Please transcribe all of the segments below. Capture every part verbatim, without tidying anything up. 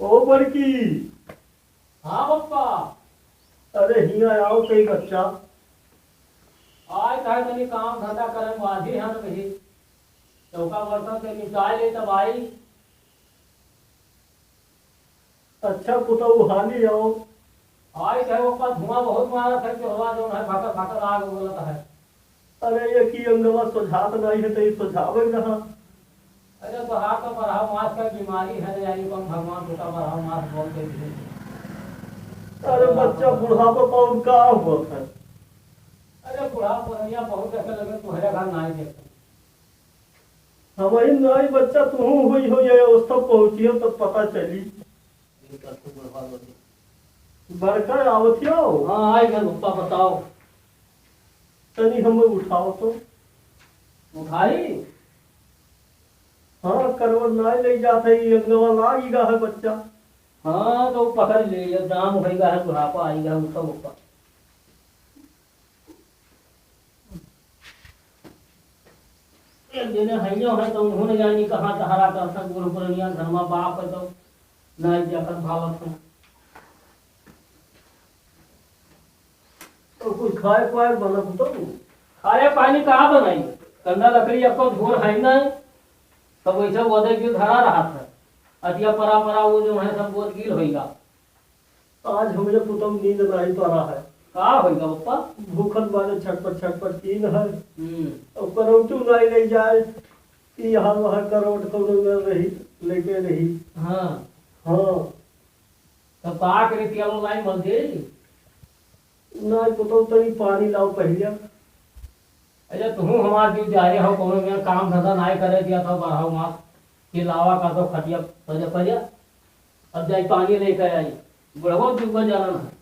ओ बड़की। हाँ बप्पा। अरे हियाँ आओ कई बच्चा। आए कहे तनी काम धंधा करे में बाधी है न कही। चौका बर्तन से निपटाए ले तब आई। अच्छा पुतऊ हाली आओ। आई कहे बप्पा धुआं बहुत मारत है, चोरवा जौन है फकर फकर आग बोलत है। अरे, ये की अंगवा सोझात नाई है, तो ये सोझावे रहा। अरे, तोहार तो बरहौ मास का बीमारी है, यानी कौन भगवान तोका बरहौ मास बोल दे दिए। अरे, बच्चा, बुढ़ापा पाउन का हुआ है? अरे, बुढ़ा पुरनिया बहुत देखे लगे, तोहरे घर नाई देखे। हमही नाई बच्चा, तुहू हुई हो, ये अवस्था पहुँचियो, तब पता चली। बड़का आवत हो? हाँ, आई घर बप्पा, बताओ। तनी हमें उठाओ तो। उठाई? हाँ, करवट नाई ले जात है, ये अंगवा लागी गा है बच्चा। हाँ, तो पकड़ ले, ये जाम होई गा है, बुढ़ापा आई गा है, उठो बप्पा। एक जने हइयो है तो उन्होंने जानी कहाँ सहारा करता, बूढ़ पुरनिया घर में बाप है तो नाई जाकर भावत है। तो कुछ खाए पाए बनत तो? खाए पानी कहाँ बनाई? कंडा लकड़ी अब तो झोर है ना, तब वैसे वदे जो धरा रहा था। अतिया परा परा वो जो है सब बोर गिल होइगा। आज हमरे पुतम नींद नाई परा है। का होइगा बप्पा? भूखन बारे छटपट छटपट कीन है। हम्म। अब करौटू नाई ले जाए, ई यहाँ वहाँ करौट कौनो में रही, लेके रही। हाँ। हाँ। तब का करे, पियालो नाई मल दे? नाई पुतम, तनी पानी लाओ पहले। अच्छा, तुहू हमार जीव जारे हो, कौनो में काम धंधा नाई करे दिया था, बढ़ाओ मार। कि लावा का तो खटिया परे परे। अब जाई पानी लेके आई, बुढ़वा डूबा जालन है।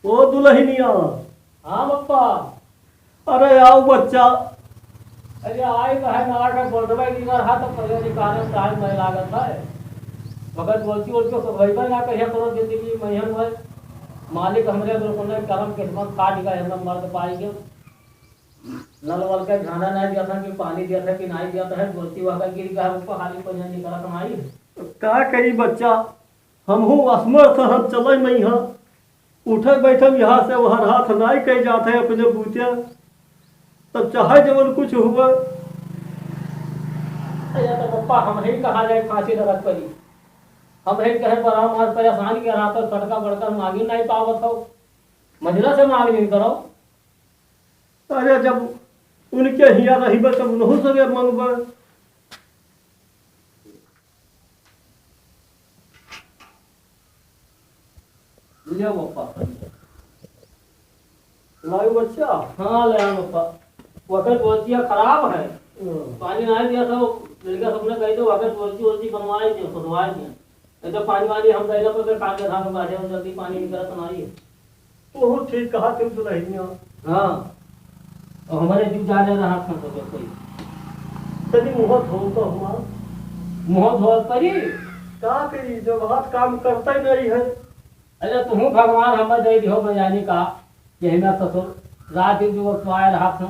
ओ दुल्हनिया। हाँ बप्पा। अरे आओ बच्चा। अरे आई तो है ना, आके बोलबे नहीं कर, हाथ पर ये कारण टाइम नहीं लागत है। मगर बोलती बोलती तो भइबे ना कहिया करो जिंदगी में हम है। मालिक हमरे अगर कोनो करम किस्मत काट गए, हम मर्द पाई के। नल वल के घाना नाई दिया था कि पानी दिया था कि नाई दिया था, बोलती वह का गिर गया, ऊपर हाली को नहीं निकला तो नाई। का करी बच्चा, हमहू असमर्थ हम चले मइहाँ। उठे बैठे यहाँ से वहाँ हाथ नाई कही जात है अपने बूते, तब चाहे जवन कुछ हुआ। अरे तो पप्पा, हम ही कहा जाए फांसी लड़त परी, हम ही कहे पर हम आज परेशान के रहा तो छोटका बड़का मांगी नहीं पावत हो, मंझला से मांग नहीं करो। अरे जब उनके हिया रहिबे तब उनहु से मंगबे। ले आओ पप्पा। लाओ बच्चा। हाँ, ले आओ पप्पा। वकर बोलतिया खराब है। हम्म। पानी ना दिया था, लड़का सबने कही तो वकर बोलती बोलती बनवाए दिया, खुदवाए दिया। नहीं तो पानी वानी हम गए पर काम के धाम बाजे और जल्दी पानी निकलत नहीं है। तू ठीक कहा, तुम तो नहीं हो। हाँ। और हमारे जीव जा रहे रहा था तो कोई। तनी मुंह धो तो हुआ। मुंह धो परी। का करी, जब हाथ काम करता ही नहीं है। अरे तुहू भगवान हमें दे दिहो बजानी का, यही में ससुर रात दिन जो पाए रहा था।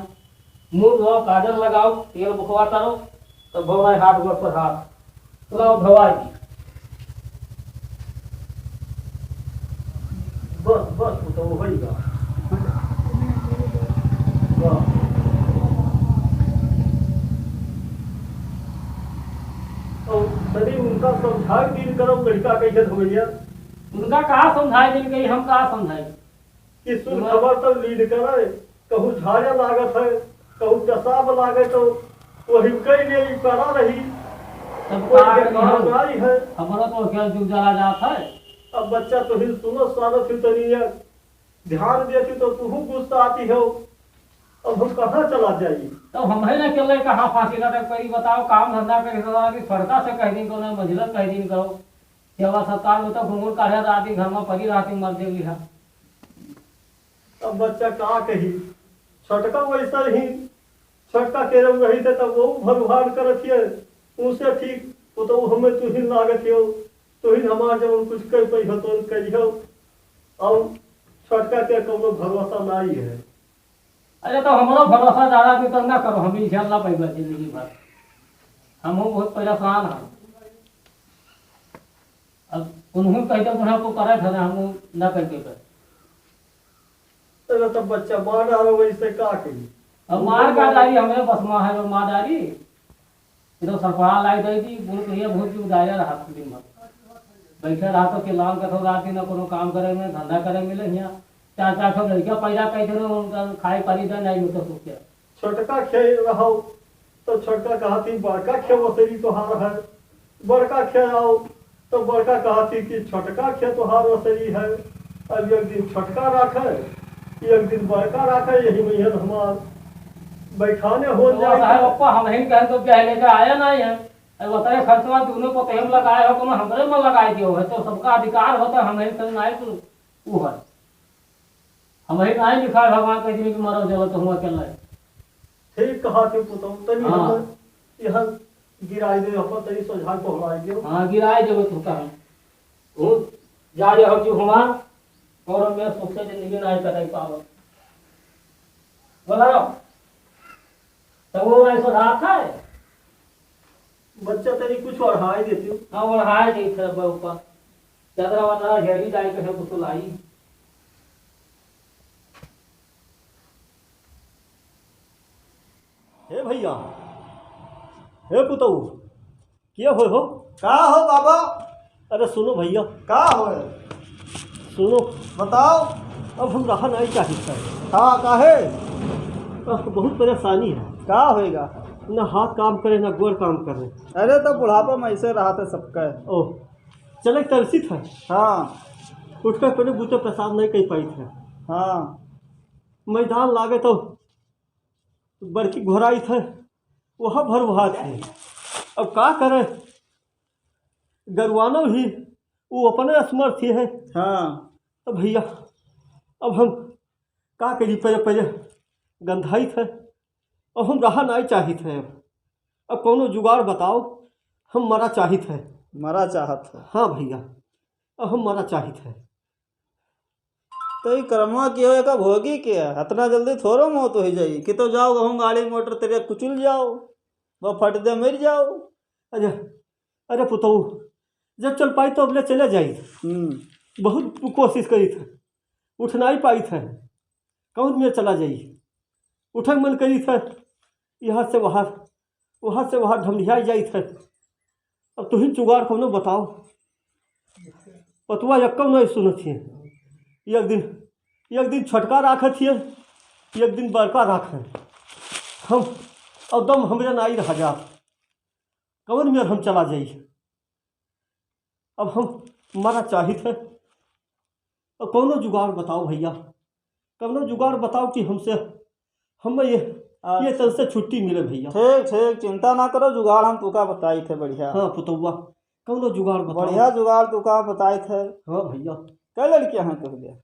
मुंह धो, काजल लगाओ, तेल बुकवा करो, तो भवाई हाथ गोड़ पर हाथ। लाओ भवाई। बस, बस, वो तो वही बा। वाह। और तनी उनका समझाए दिन करब, लड़का कैसे धोइया? उनका कहाँ समझाए दिन कही, हम कहाँ समझाए? कि सुन खबर तो लीन करे, कहूँ झाड़े लागत है, कहूँ पेशाब लागे तो वही कई ले ई पड़ा रही। तब कोई का करी हम? नाई है। हमारा तो क्या जुग जला जात है। अब बच्चा तो ही सुनो सानो थी तनी ये ध्यान देती तो तुहू गुस्सा आती हो। अब हम कहाँ चला जाई? तो हम है ना अकेले कहाँ फांसी लटक पड़ी बताओ, काम धंधा करे तो आदमी सड़का से कह दिन करो, ना मंजिला कह दिन करो। सेवा सत्कार में तो घूंघूर काढ़े रहती, घर में पड़ी रहती, मर देवी है। अब बच्चा का कही, छोटका वैसा ही, छोटका के रंग रही थे तब वो भरुहान करत हिए, उनसे ठीक, वो तो हमें तुहिन लागत हो, तुहिन हमार जब कुछ कर पई हो तो करियो, और छोटका के कौनो भरोसा नहीं है। अरे, तो हमरो भरोसा दादा के तो ना करो, हम इनशाला पैबा जिंदगी भर। हमहू बहुत परेशान हैं। अब उनहू कहिते उन्हें को करे थे ना, हमहू ना कह के कर। अरे, तो बच्चा मार डारो, वैसे का कही? अब मार का डारी, हमें बस माँ है, वो मार डारी। ये तो सरपराह लाई दे दी, बोल के ये बहुत जुदाया रहा दिन भर। बैठे रहा तो के लाल कथो रात दिन, ना कोनो काम करे में, धंधा करे मिले हियाँ। चार चार ठो लड़कियाँ पैदा कई थे, उनका खाए पानी दे नहीं मिलता कुछ। छोटका खे रहो, तो छोटका कहती, "बड़का खे ओसरी तोहार है।" बड़का खे आओ, तो बड़का कहती कि, "छोटका खे तोहार ओसरी है।" अब एक दिन छोटका राखे, एक दिन बड़का राखे, यही में हमार बैठाने हो तो जाए। साहब, आपको हम ही कहें तो पहले का आया नहीं है। अब बताए, खर्चवा दोनों को तो हम लगाए हो, कोनो हमरे में लगाए दियो है, तो सबका अधिकार होता है, हम ही तो नहीं, तो वो है। हम ही नहीं लिखा है भगवान के, जिनकी मरो जलो तो हुआ चल रहे। ठीक कहा थे पुतहु, तनी हाँ। हम यहाँ गिराई दे, अपन तनी सोझा को हवाई दे। हाँ, गिराई देबे तो का हम। तू जा रहे हो जो हमार, और मैं सुख से जिंदगी नहीं कटाई पावत। बोला, तो वो ऐसा रात है। बच्चा तेरी कुछ ओढ़ाई देती हूँ। हाँ, ओढ़ाई देती है ऊपर। चादरा वादरा घेरी जाए के है, कुछ लाई। हे भैया, हे पुतऊ, के होय हो? का हो बाबा? अरे सुनो भैया। का होय? सुनो। बताओ। अब हम रहा नहीं चाहित है। हाँ, काहे? अब बहुत परेशानी है। का होएगा? ना हाथ काम करे, ना गोड़ काम करे। अरे तो बुढ़ापा में ऐसे रहत है सबका। ओह, चले तरसित है। हाँ। उठ कर पहले बूते पेशाब नहीं कर पाइत है। हाँ। मैदान लागे तो बड़की घोराइत है, वह भर वहात है। अब का करे, गरुआनो ही वो अपने असमर्थ ही है। हाँ। तो भैया, अब हम का करी, परे परे गंधाइत है, अब हम रहा नहीं चाहित है। अब, अब कौनो जुगाड़ बताओ, हम मरा चाहित है। मरा चाहत है? हाँ भैया, अब हम मरा चाहित है। तो ई करमवा के हो, एका भोगी के है? अतना जल्दी थोड़ो मौत हो जाई कि तो जाओ, कहूँ गाड़ी मोटर तेरे कुचल जाओ, वह फट दे मर जाओ। अरे, अरे पुतऊ, जब चल पाई तो अबले चले जाई। हम्म। बहुत कोशिश करी थे, उठ नहीं पाई थे, कौन में चला जाई, उठक मन करी थे, यहाँ से वहाँ वहाँ से वहाँ ढमढियाई जाइत है। अब तुहिन जुगाड़ कौनो बताओ। पतुआ यक्कौ नहीं सुनत हिए। एक दिन, एक दिन छोटका राखत हिए, एक दिन बड़का राखे। हम, अब दम हमरे नाई रह जात। कवन मेर हम चला जाई? अब हम मरा चाहित है। अब कौनो जुगाड़ बताओ भैया, कौनो जुगाड़ बताओ कि हमसे, हम ये, आ, ये तन से छुट्टी मिले भैया। ठीक, ठीक, चिंता ना करो, जुगाड़ हम तुका बताई थे बढ़िया। हाँ पुतौआ, कौनो जुगाड़ बताओ। बढ़िया जुगाड़ तुका बताई थे। हाँ भैया। कै लड़कियाँ हैं तुहरे?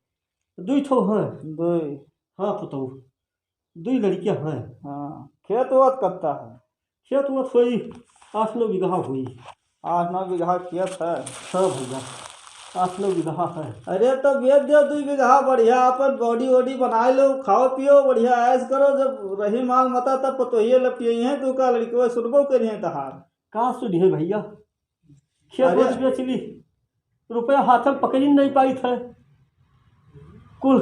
दुई ठो हैं। दुई। हाँ पुतौ। दुई लड़कियाँ हैं। हाँ, खेत वत कत्ता है? खेत वत होई, आठ नौ बीघा होई। आठ नौ बीघा खेत है? हाँ भैया, आठ नौ बीघा है। अरे तो बेच दो दुई बीघा, बढ़िया अपन body वॉडी बनाए लो, खाओ पियो, बढ़िया ऐश करो। जब रही माल मता तब पतोहिए लपियई हैं, तू का लड़कियों सुनबो करिए तहार। का सुनिए भैया, खेत अरे। वत बेच ली, रुपया हाथ में पकड़ी नहीं पाई थे। कुल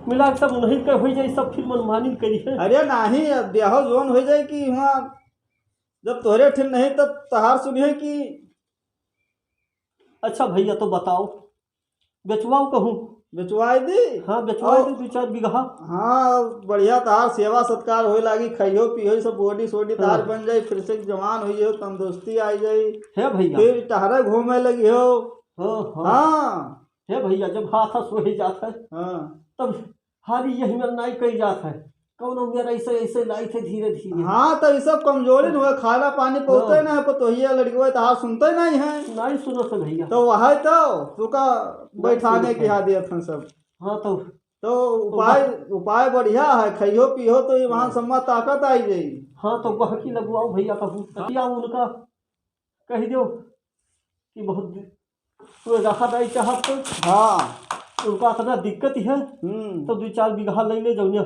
मिला के सब उन्हीं के होई जाई, सब फिर मनमानी करी है। अरे नाही, अब ब्याहो जोन हो जाए कि वहाँ जब तोहरे ठिन नहीं तब तहार सुनिए कि अच्छा भैया तो बताओ, बेचवाओ कहूँ? बेचवाई दी। हाँ, बेचवाई और दी दो चार बीघा। हाँ, बढ़िया तहार सेवा सत्कार होए लागी, खाइयो पियो सब body सोडी तहार हाँ। बन जाई, फिर से जवान हो जाओ, तंदुरुस्ती आई जाई। हे भैया। फिर टहरे घूमे लगी हो। हाँ, हाँ। हाँ। हे भैया, जब हाथ सोहे जात है, हाँ। तब हारी यही में नाई कही जात है, कौनो मेर ऐसे, ऐसे लाई थे धीरे धीरे। हाँ, तो ये सब कमजोरी न हुए, खाना पानी पौते हाँ। ना है, पतोहिया लड़की हुए तो हाथ सुनते नहीं है। नहीं सुनो तो भैया। तो वह तो तुका नहीं बैठाने सुनो की तो। हाथ दिया था सब। हाँ, तो तो तो उपाय, वह उपाय बढ़िया है, खाइयो पियो तो ये वहाँ हाँ। सम्मा ताकत आई जाई। हाँ, तो वह की लगवाओ भैया कहूँ। हाँ। या उनका कह दो कि बहुत दि-, तू रहा दाई चाहत तो हाँ। उनका इतना दिक्कत है, हम्म। तो दो चार बीघा ले ले जौनिया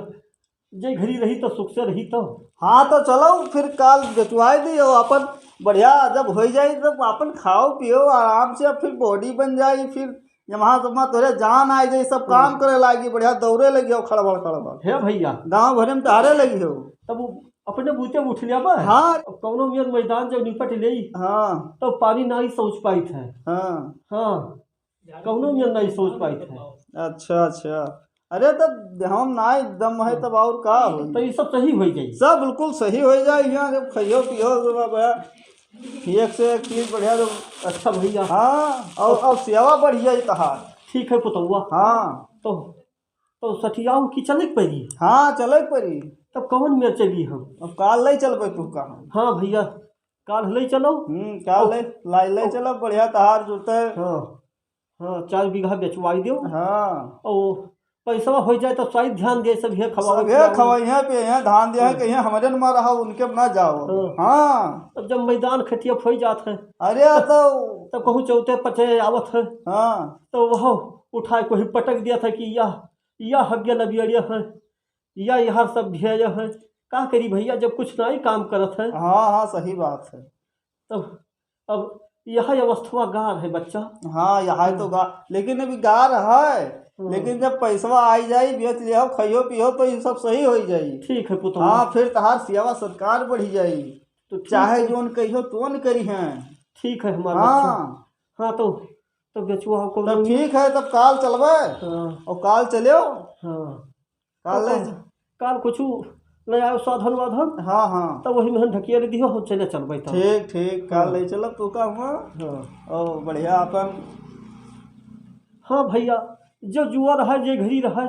जे घरी रही तो सुख से रही तो। हाँ, तो चलो फिर काल बेचवाई दी और अपन बढ़िया जब होइ जाई तब अपन खाओ पियो आराम से, अब फिर body बन जाई, फिर जहाँ तहाँ तोरे जान आइ जाई, सब काम हम्म। करे लागी, बढ़िया दौड़े लगी हो खड़बड़ खड़बड़। हे भइया। गाँव भरे में टहरे लगी हो। तब वो अपने बूते उठ लिया बा। हाँ। अब कौनो मियन मैदान जब निपट लेई, हाँ। तो पानी नाहीं सोच पाइत है। हाँ। हाँ। कौनो मियन नाहीं सोच पाइत है। अच्छा, अच्छा। अरे, तब हम नाहीं दम है, तब और का हो? तो ये सब सही होइ जाई। सब बिल्कुल सही होइ जाई। यहाँ जब खइयो पियो, तो अब एक से एक चीज बढ़िया, तो अच्छा भइया। हाँ, और, और सेवा बढ़िया ही तहार। ठीक है पुतौआ। हाँ। तो, तो सठियाऊ कि चले के परी? हाँ, चले के परी। तब कौन में चली हम? अब काल ले चलबे तू कहाँ? हाँ भइया, काल ले चलो। हम्म, काल ओ। ले, लाई ले ओ। चलो, बढ़िया तहार जुटे। हाँ। हाँ, चार बीघा बेचवाई देउ। हाँ। और पैसवा होइ जाए तो शायद ध्यान दे, सब हे खवावे सब हे पियावे। खवाई है, पे है, धान दिया है, हम्म। कहीं हमरे न मारा हो, उनके ना जाओ। हाँ। हाँ। तब जब मैदान खेतिया होइ जात है, अरे, तब, तो तब कहूँ चौथे पचे आवत है। हाँ। तो वह उठाए कोई पटक दिया था कि यह, यह हग्गे लबियड़िया है, या यह सब ध्येय है। का करी भइया, जब कुछ नाहीं काम करत है। हाँ, हाँ, सही बात है। तब अब यह अवस्थवा गार है बच्चा। हाँ, यह है तो हम्म। गार, लेकिन अभी गार है, हम्म। लेकिन जब पैसवा आई जाई, बेच लिहो, खइयो पियो, तो ये सब सही होइ जाई। ठीक है पुतौआ। हाँ, फिर तहार सेवा सत्कार बढ़ी जाई। तो ठीक चाहे है। जोन कहियो, तो न करी हैं। ठीक है हमारा हाँ। बच्चा। हाँ, तो, तो बेचवा हो कौनो तब मियन। ठीक है, तब काल चलबे। हाँ। और काल चलियो। हाँ। काल तो ले काल, काल कुछ ले आयो साधन वाधन। हाँ, हाँ। तब वही में ढकिया ले दियो, हम चले चलबे तब। ठीक, ठीक, काल हाँ। ले चलब तू का हुआ। हाँ। ओ, बढ़िया अपन। हाँ भइया, जो जुआ रहा, जे घरी रहा,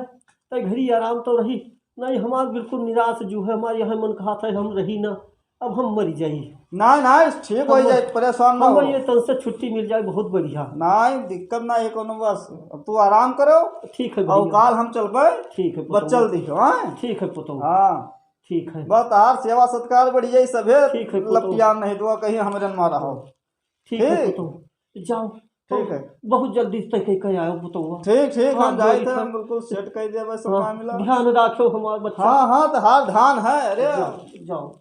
तै घरी आराम तो रही। नाहीं, हमार बिल्कुल निराश जू है, हमार यह मन कहत है, हम रही ना। अब हम मरी जाई। नाहीं, नाहीं, ठीक होइ जाई, परेशान ना हम हो। ये तन से छुट्टी मिल जाए, बहुत बढ़िया। नाहीं, दिक्कत ना है कौनो, बस अब तू आराम करो। ठीक है और भइया। काल हम चलबे। ठीक है बस पुतौआ। चल दी, हाँ? ठीक है पुतौआ। हाँ। ठीक है। बस तहार सेवा सत्कार बढ़ी जाई, सभे ठीक है पुतौआ। लपटियान नहीं दुआ कहीं हमरे न मारा हो। ठीक है ठीक? पुतौआ। जाओ। ठीक है। बहुत जल्दी तय कह के आयो पुतौआ। ठीक, ठीक, हाँ, हम जाइत है, हम बिल्कुल set कर देबे सब हाँ, मामला। ध्यान राखो हमार बच्चा। हाँ, हाँ, तो हार धान है, अरे। जाओ, जाओ।